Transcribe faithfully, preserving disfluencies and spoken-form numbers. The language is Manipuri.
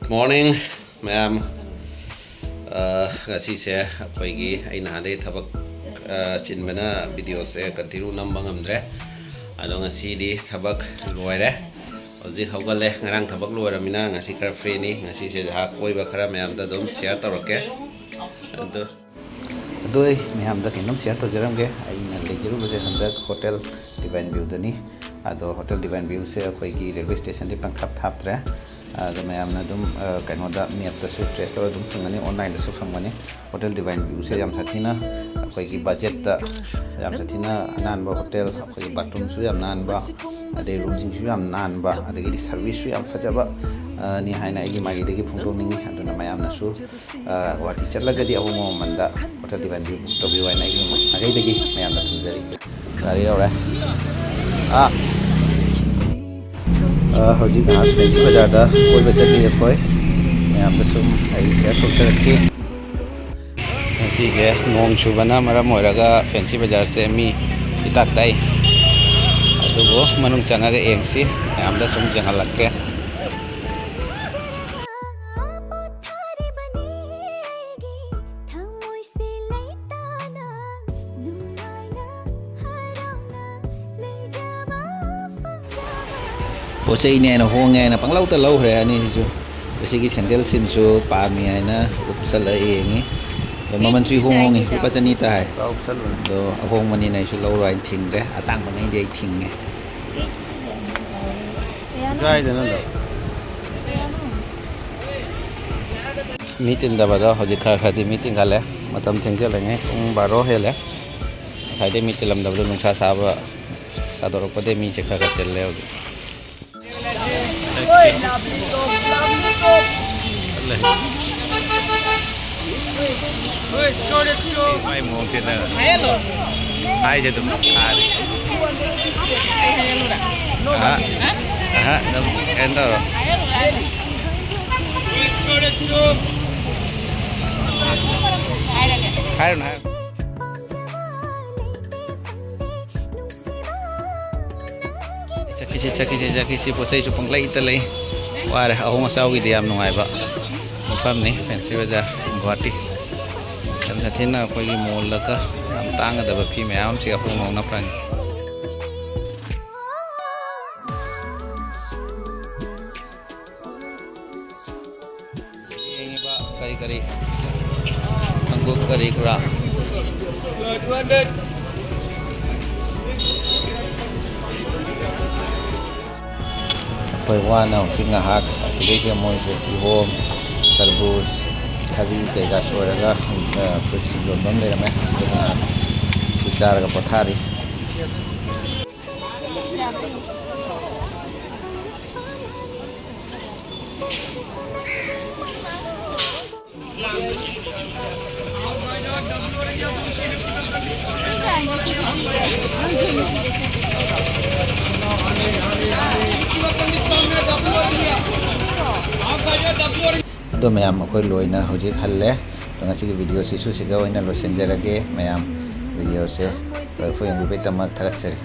Morning, ꯃꯌꯥꯝ꯫ ꯑ, ꯉꯁꯤꯁꯦ ꯑꯩꯈꯣꯏꯒꯤ, ꯑꯩ ꯅꯍꯥꯟꯗꯩ ꯊꯕꯛ, ꯑ, ꯆꯤꯟꯕꯅ ꯚꯤꯗꯤꯑꯣꯁꯦ ꯀꯟꯇꯤꯅ꯭ꯌꯨ ꯅꯝꯕ ꯉꯝꯗ꯭ꯔꯦ꯫ ꯑꯗꯣ ꯉꯁꯤꯗꯤ ꯊꯕꯛ ꯂꯣꯏꯔꯦ꯫ ꯍꯧꯖꯤꯛ ꯍꯧꯒꯠꯂꯦ꯫ ꯉꯔꯥꯡ ꯊꯕꯛ ꯂꯣꯏꯔꯃꯤꯅ ꯉꯁꯤ ꯈꯔ ꯐ꯭ꯔꯤꯅꯤ꯫ ꯉꯁꯤꯁꯦ ꯉꯥꯏꯍꯥꯛ ꯀꯣꯏꯕ ꯈꯔ ꯃꯌꯥꯝꯗ ꯑꯗꯨꯝ ꯁꯤꯌꯔ ꯇꯧꯔꯛꯀꯦ꯫ ꯑꯗꯣ ꯑꯗꯣ ꯑꯩ ꯃꯌꯥꯝꯗ ꯀꯩꯅꯣꯝ ꯁꯤꯌꯔ ꯇꯧꯖꯔꯝꯒꯦ꯫ ꯑꯩꯅ ꯂꯩꯖꯔꯨꯕꯁꯦ ꯍꯟꯗꯛ ꯍꯣꯇꯦꯜ ꯗꯤꯚꯥꯏꯟ ꯚ꯭ꯌꯨꯗꯅꯤ꯫ ꯑꯗꯣ ꯍꯣꯇꯦꯜ ꯗꯤꯚꯥꯏꯟ ꯚ꯭ꯌꯨꯁꯦ ꯑꯩꯈꯣꯏꯒꯤ ꯔꯦꯜꯋꯦ ꯁ꯭ꯇꯦꯁꯟꯗꯤ ꯄꯪꯊꯥꯞ ꯊꯥꯞꯇ꯭ꯔꯦ꯫ ꯑꯗꯣ ꯃꯌꯥꯝꯅ ꯑꯗꯨꯝ, ꯑ, ꯀꯩꯅꯣꯗ, ꯃꯦꯞꯇꯁꯨ ꯇ꯭ꯔꯦꯁ ꯇꯧꯔ ꯑꯗꯨꯝ ꯐꯪꯒꯅꯤ, ꯑꯣꯟꯂꯥꯏꯟꯗꯁꯨ ꯐꯪꯒꯅꯤ꯫ ꯍꯣꯇꯦꯜ ꯗꯤꯚꯥꯏꯟ ꯚ꯭ꯌꯨꯁꯦ ꯌꯥꯝ ꯁꯥꯊꯤꯅ ꯑꯩꯈꯣꯏꯒꯤ ꯕꯖꯦꯠꯇ ꯌꯥꯝ ꯁꯥꯊꯤꯅ ꯑꯅꯥꯟꯕ ꯍꯣꯇꯦꯜ, ꯑꯩꯈꯣꯏꯒꯤ ꯕꯥꯠꯔꯨꯝꯁꯨ ꯌꯥꯝ ꯅꯥꯟꯕ, ꯑꯗꯩ ꯔꯨꯝꯁꯤꯡꯁꯨ ꯌꯥꯝ ꯅꯥꯟꯕ, ꯑꯗꯒꯤꯗꯤ ꯁꯔꯚꯤꯁꯁꯨ ꯌꯥꯝ ꯐꯖꯕ, ꯑ, ꯅꯤ ꯍꯥꯏꯅ ꯑꯩꯒꯤ ꯃꯥꯏꯀꯩꯗꯒꯤ ꯐꯣꯡꯗꯣꯛꯅꯤꯡꯉꯤ꯫ ꯑꯗꯨꯅ ꯃꯌꯥꯝꯅꯁꯨ, ꯑ, ꯒꯨꯍꯥꯇꯤ ꯆꯠꯂꯒꯗꯤ ꯑꯍꯣꯡꯕ ꯃꯃꯜꯗ ꯍꯣꯇꯦꯜ ꯗꯤꯚꯥꯏꯟ ꯚ꯭ꯌꯨ ꯕꯨꯛ ꯇꯧꯕꯤꯌꯨ ꯍꯥꯏꯅ ꯑꯩꯒꯤ ꯃꯥꯏꯀꯩꯗꯒꯤ ꯃꯌꯥꯝꯗ ꯊꯝꯖꯔꯤ꯫ ꯒꯥꯔꯤ ꯌꯧꯔꯦ꯫ ꯑꯥ꯫ ꯑ, ꯍꯧꯖꯤꯛ ꯉꯥꯏꯍꯥꯛ ꯐꯦꯟꯁꯤ ꯕꯖꯥꯔꯗ ꯀꯣꯏꯕ ꯆꯠꯂꯤ ꯑꯩꯈꯣꯏ꯫ ꯃꯌꯥꯝꯗ ꯁꯨꯝ ꯑꯩ ꯁꯤꯌꯔ ꯇꯧꯖꯔꯛꯈꯤ꯫ ꯉꯁꯤꯁꯦ ꯅꯣꯡ ꯆꯨꯕꯅ ꯃꯔꯝ ꯑꯣꯏꯔꯒ ꯐꯦꯟꯁꯤ ꯕꯖꯥꯔꯁꯦ ꯃꯤ ꯏꯇꯥꯛ ꯇꯥꯏ꯫ ꯑꯗꯨꯕꯨ ꯃꯅꯨꯡ ꯆꯪꯉꯒ ꯌꯦꯡꯁꯤ, ꯃꯌꯥꯝꯗ ꯁꯨꯝ ꯌꯦꯡꯍꯜꯂꯛꯀꯦ꯫ ꯄꯣꯠ ꯆꯩꯅꯦꯅ ꯍꯣꯡꯉꯦ ꯍꯥꯏꯅ ꯄꯪꯂꯧꯇ ꯂꯧꯈ꯭ꯔꯦ ꯑꯅꯤꯁꯤꯁꯨ꯫ ꯑꯁꯤꯒꯤ ꯁꯦꯟꯗꯦꯜ ꯁꯤꯝꯁꯨ ꯄꯥꯝꯃꯤ ꯍꯥꯏꯅ ꯎꯞꯁꯜꯂ ꯌꯦꯡꯉꯤ꯫ ꯑꯗꯣ ꯃꯃꯜꯁꯨ ꯏꯍꯣꯡ ꯍꯣꯡꯉꯤ, ꯂꯨꯄꯥ ꯆꯅꯤ ꯇꯥꯏ꯫ ꯑꯗꯣ ꯑꯍꯣꯡꯕꯅꯤꯅ ꯑꯩꯁꯨ ꯂꯧꯔꯣꯏ ꯍꯥꯏꯅ ꯊꯤꯡꯈ꯭ꯔꯦ, ꯑꯇꯥꯡꯕꯉꯩꯗꯤ ꯑꯩ ꯊꯤꯡꯉꯦ꯫ ꯃꯤ ꯇꯤꯟꯗꯕꯗꯣ ꯍꯧꯖꯤꯛ ꯈꯔ ꯈꯔꯗꯤ ꯃꯤ ꯇꯤꯟꯈꯠꯂꯦ꯫ ꯃꯇꯝ ꯊꯦꯡꯖꯤꯜꯂꯤꯉꯩ ꯄꯨꯡ ꯕꯥꯔꯣ ꯍꯦꯜꯂꯦ꯫ ꯉꯁꯥꯏꯗꯩ ꯃꯤ ꯇꯤꯜꯂꯝꯗꯕꯗꯣ ꯅꯨꯡꯁꯥ ꯁꯥꯕ ꯁꯥꯗꯣꯔꯛꯄꯗꯩ ꯃꯤꯁꯦ ꯈꯔ ꯈꯔ ꯇꯤꯜꯂꯦ ꯍꯧꯖꯤꯛ꯫ ꯃꯥꯏ ꯃꯑꯣꯡꯁꯤꯗ ꯍꯥꯏꯁꯦ ꯑꯗꯨꯝ ꯊꯥꯔꯤ꯫ ꯑꯍ, ꯑꯍ, ꯑꯗꯨꯝ ꯀꯩꯅꯣ ꯇꯧꯔꯣ꯫ ꯍꯥꯏꯔꯨꯅꯨ, ꯍꯥꯏꯔꯨꯅꯨ꯫ ꯆꯠꯈꯤꯁꯤ, ꯆꯠꯈꯤꯁꯤ, ꯆꯠꯈꯤꯁꯤ꯫ ꯄꯣꯠ ꯆꯩꯁꯨ ꯄꯪꯂꯩꯇ ꯂꯩ꯫ ꯋꯥꯔꯦ꯫ ꯑꯍꯣꯡ ꯑꯆꯥꯎꯒꯤꯗꯤ ꯌꯥꯝ ꯅꯨꯡꯉꯥꯏꯕ ꯃꯐꯝꯅꯤ ꯐꯦꯟꯁꯤ ꯕꯖꯥꯔ, ꯒꯨꯍꯥꯇꯤ꯫ ꯌꯥꯝ ꯁꯥꯊꯤꯅ ꯑꯩꯈꯣꯏꯒꯤ ꯃꯣꯜꯗꯒ ꯌꯥꯝ ꯇꯥꯡꯒꯗꯕ ꯐꯤ ꯃꯌꯥꯝ ꯑꯃꯁꯦ ꯑꯍꯣꯡ ꯍꯣꯡꯅ ꯐꯪꯉꯤ꯫ ꯌꯦꯡꯉꯤꯕ ꯀꯔꯤ ꯀꯔꯤ ꯈꯣꯡꯎꯞ ꯀꯔꯤ ꯀꯔꯥ꯫ ꯑꯩꯈꯣꯏ ꯋꯥꯅ ꯍꯧꯖꯤꯛ ꯉꯥꯏꯍꯥꯛ ꯑꯁꯤꯗꯩꯁꯤꯗ ꯃꯣꯏꯁꯦ ꯀꯤꯍꯣꯝ, ꯇꯔꯕꯨꯖ, ꯊꯕꯤ ꯀꯩꯀꯥ ꯁꯣꯏꯔꯒ, ꯑ, ꯐ꯭ꯔꯨꯏꯠꯁꯤꯡ ꯌꯣꯟꯕ ꯑꯃ ꯂꯩꯔꯝꯃꯦ꯫ ꯑꯁꯤꯗ ꯉꯥꯏꯍꯥꯛ ꯁꯤ ꯆꯥꯔꯒ ꯄꯣꯊꯥꯔꯤ꯫ ꯑꯗꯣ ꯃꯌꯥꯝ, ꯑꯩꯈꯣꯏ ꯂꯣꯏꯅ ꯍꯧꯖꯤꯛ ꯍꯜꯂꯦ꯫ ꯑꯗꯣ ꯉꯁꯤꯒꯤ ꯚꯤꯗꯤꯑꯣꯁꯤꯁꯨ ꯁꯤꯒ ꯑꯣꯏꯅ ꯂꯣꯏꯁꯤꯟꯖꯔꯒꯦ꯫ ꯃꯌꯥꯝ, ꯚꯤꯗꯤꯑꯣꯁꯦ ꯂꯣꯏꯐꯥꯎ ꯌꯦꯡꯕꯤꯕꯒꯤꯗꯃꯛ ꯊꯥꯒꯠꯆꯔꯤ꯫